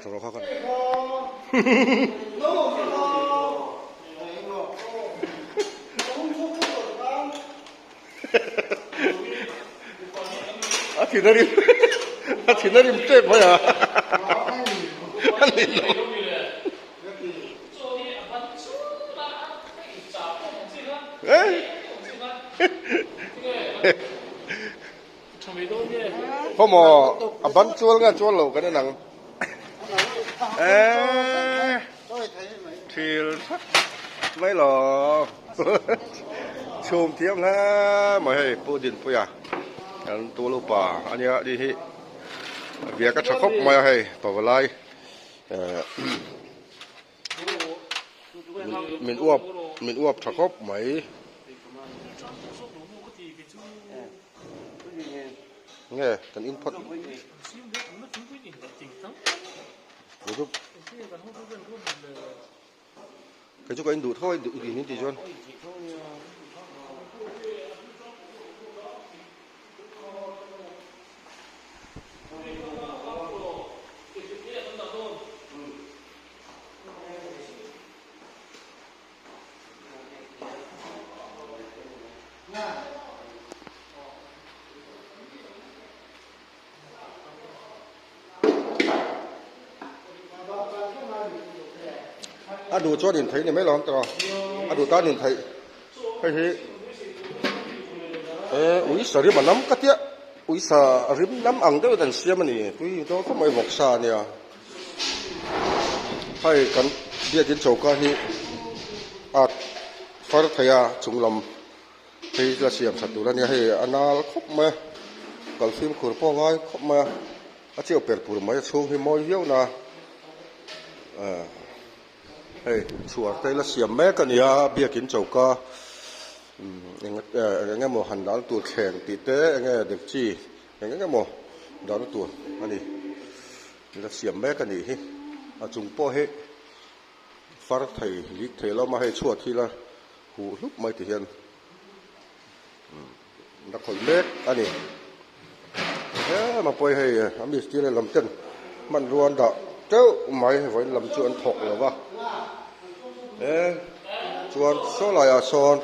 A thin a rim a thin a rim tep mai a a ni lo. Khawmaw a ban chual nge chual lo kan en ang eee thil that mai lo chhum thiam hle mai hei Pu Dinpuia kan tul upa a nia ni hi biak a tha khawp mai a hei pavalai eh min uap min uap tha khawp mai. Nge kan in phawt Kei chu ka in duh tho a in in tih chuan. A duh chuan intheih ni mai lo ang tawh a, a duh tan intheih hei hi e ui sa rim a nam ka tia ui sa rim nam ang deuh in an siam a ni tui dawn khawp mai vawksa a nia hei kan biakin choka hi a far thei a chung lam. Hei la siam that tur a nia, hei a nal khawp mai a, kal fimkhur pawh a ngai khawp mai a, a chiau per pur mai a chhung hi mawi viau na ah hei chhuar te la siam mek a ni a, biakin choka eng eng emaw han dal tur thleng tih te eng nge dek chi eng eng emaw dahna tur a ni, la siam mek a nih hi, a chung pawh hi far thei lik thei lo a hei chhuat hi la. Huh hlup mai ti hian la khawih mek a ni. He ma pawh hei a mistiri lam ten hmanrua an dah teuh mai vawiin lam chu an thawk lo va. E chuan saw laiah sawn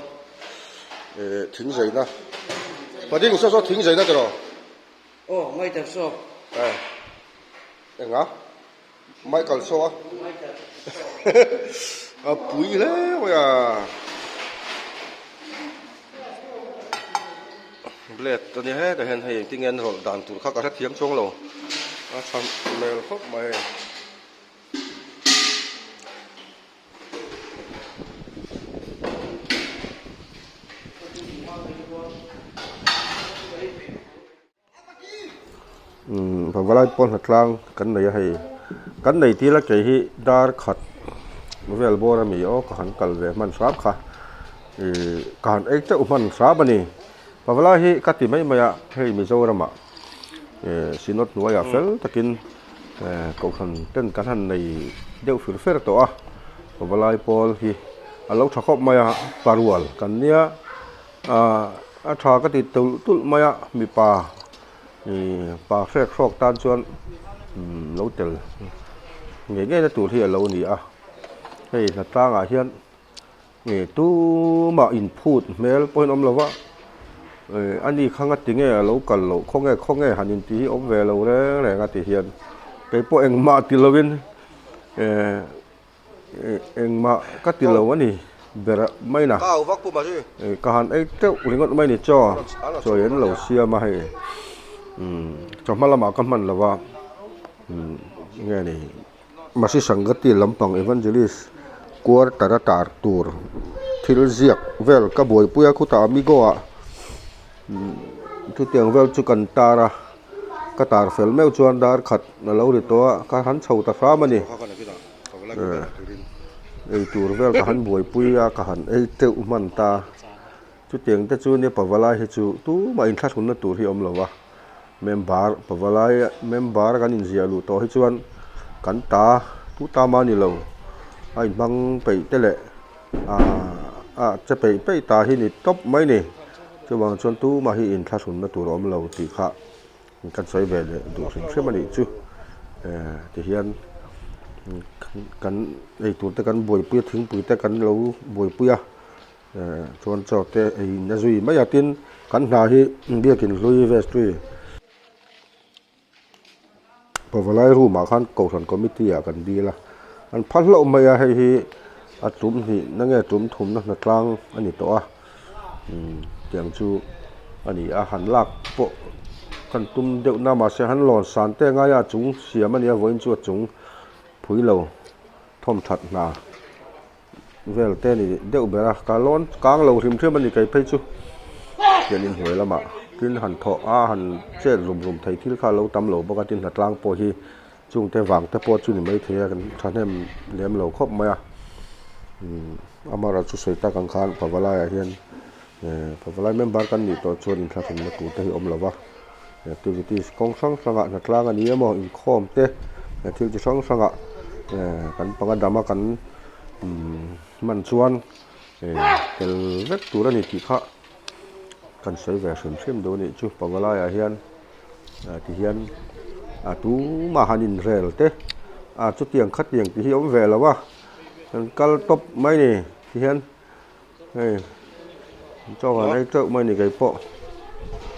eh thing zaina padding saw saw thing zaina tiraw? Aw Michael saw. Eh enga? Michael saw a a pui hle mai a blade a nia hetah hian hei engtin nge an rawlh dan tur kha ka hrethiam chuang lo a tha hmel khawp mai. Pavalai pawl hnatlang kan nei a hei kan nei tir a kei hi dar khat vel bawr ami aw ka han kal ve hman hram kha ihh ka han ei teuh hman hram a ni pavalai hi ka ti mai mai a hei Mizoram ah ihh synod hnuaiah fel takin ehh kohhran ten kan han nei deuh fir fer tawh a pavalai pawl hi a lo tha khawp mai a parual kan nia. Ahh a tha ka ti tulh tulh mai a mipa ihh pa hrek hrawk tan chuan umm lo tel ngei ngei na tur hi a lo ni a hei hnatlang ah hian ih tumah inphut hmel pawh in awm lo va ih ani kha nga tinge a lo kal loh khawnge khawnge han inti hi awm ve lo reng reng a ti hian keipawh engmah ti lovin ehh. Engmah ka ti lo a ni ber mai na ka han ei teuh ringawt mai ni chaw chawi an lo siam a hei chawhma lamah ka hman lo va nge ni Masi Sangati lampang Evangelist quarter a tar tur thil ziak vel ka buaipui a khutah amigo ah chutiang vel chu kan tar a. Ka tar fel meuh chuan dar khat a lo ri tawh a, ka han chho ta hram a ni. Ei tur vel ka han buaipui a, ka han ei teuh hman ta. Chutiang te chu nia Pavalai hi chu tumah inthlahrunna tur hi a awm lo va. Member Pavalai member kan inziah luh tawh hi chuan kan ta tu ta mah a ni lo. A inhmang peih te leh ah che peih peih ta hi ni tawp mai ni. Chuvang chuan tumah hi inthlahrunna tur a awm lo tih kha kan sawi ve leh duh hrim hrim a nih chu. Tihian. kan eitur te kan buaipui a thingpui te kan lo buaipui a chuan chaw te ei in a zui mai a tin kan hna hi biakin hlui vestry Pavalai room ah khan kohhran committee ah kan dil a an phal hlauh mai a hei hi a tum hnih na nge tum thumna hna tlang a ni tawh a tiang chu a ni a han lak pawh kan tum deuh na mahse han lawn san te ngai a a chung siam a nia vawiin chu a chung phui lo thawm that hna. Vel te ni deuh ber a ka lawn kang lo hrim hrim a ni kei phei chu hian inhnuai lamah tin han thawh a han chet rum rum thei thil kha a lo tam lo bawk a tin hnatlang pawh hi chung te vang te pawh chu ni maithei a kan thahnem lem lo khawp mai a umm amaherawhchu sawi tak ang khan pavalai ah hian ehh pavalai member kan nih tawh chuan inthlahrunna tur te hi a awm lo va activities kawng hrang hrangah hnatlang a ni emaw inkhawm te thil chi hrang hrangah ehh kan panga dama kan umm hman chuan ehh tel vek tur a ni tih kha kan sawi ve hrim hrim duh a nih chu pavalai ah hian ah ti hian a tumah han inrel te a chutiang khatiang tih hi a awm ve lo a kan kal tawp mai a ni ti hian. Hei chaw han ei teuh mai ni kei pawh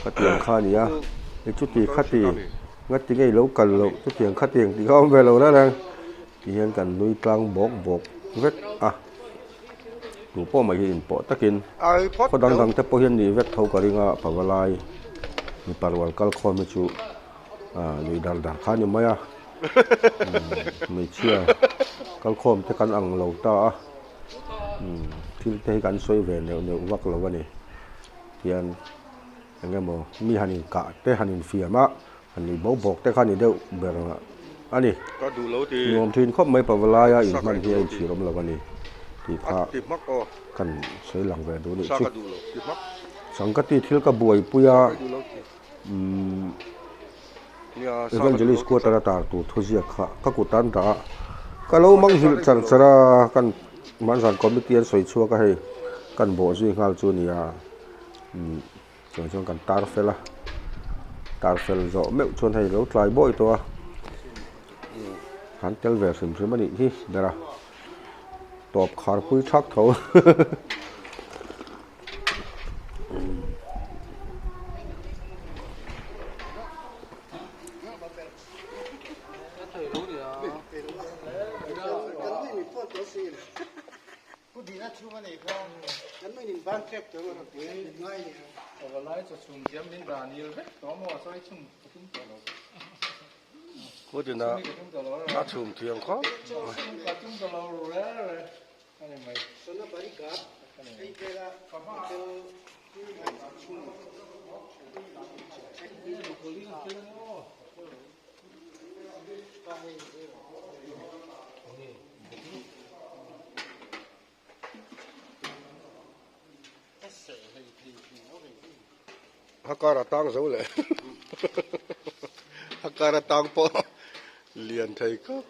ka tiang kha a ni a i chuti khati ngati nge i lo kal loh chutiang khatiang tih kha a awm ve lo reng reng ti hian kan nui tlang bawk bawk vek a tu pawh mai hi inpawh takin khaw dang dang te pawh hian nih vek tho ka ring a pavalai mipa rual kal khawm hi chu ah lui dar dar kha a ni mai a hmeichhia kal khawm te kan ang lo ta a. Thil te hi kan sawi ve neuh neuh vak lo a ni. Tihian eng emaw mi han inkah te han infiam a, han nuih bawk bawk te kha a ni deuh ber a ni. Nuam thin khawp mai pavalai a inhman hi a inchhir awm lo a ni tih kha kan sawi lang ve duh a nih chu. Sangkati thil ka buaipui a umm. Evangelist quarter a tar tur thuziak kha ka kut an dah a, ka lo manghilh char char a, kan Hmanzan committee an sawi chhuak a hei kan bawh zui nghal chu a ni a, umm chuan chuan kan tar fel a, tar fel zawh meuh chuan hei lo tlai bawi tawh a, han tel ve hrim hrim a nih hi ber a, tawp khar pui thak tho. A chhum thiam khawp A kar a tang zo leh a kar a tang pawh lian thei khawp.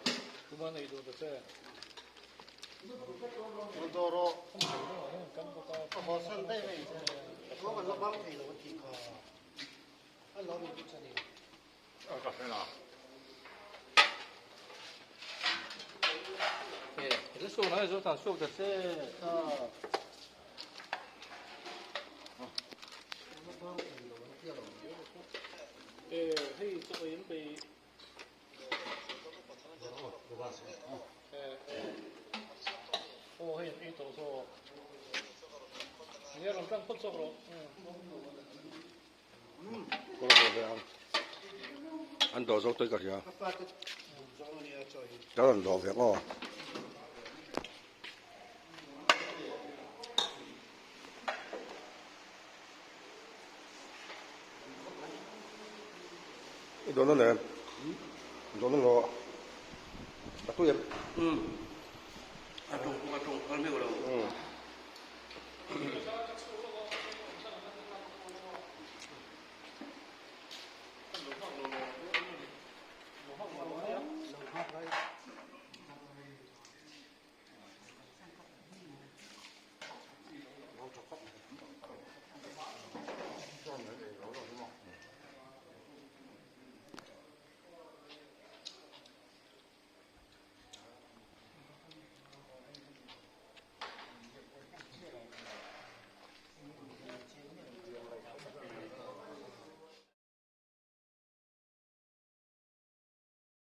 An dawh zawk tawih ka hria. Ka rawn dawh ve aw. I dawn a nem. Dawn a lo. A tui em? A tung a tung phal meuh lo.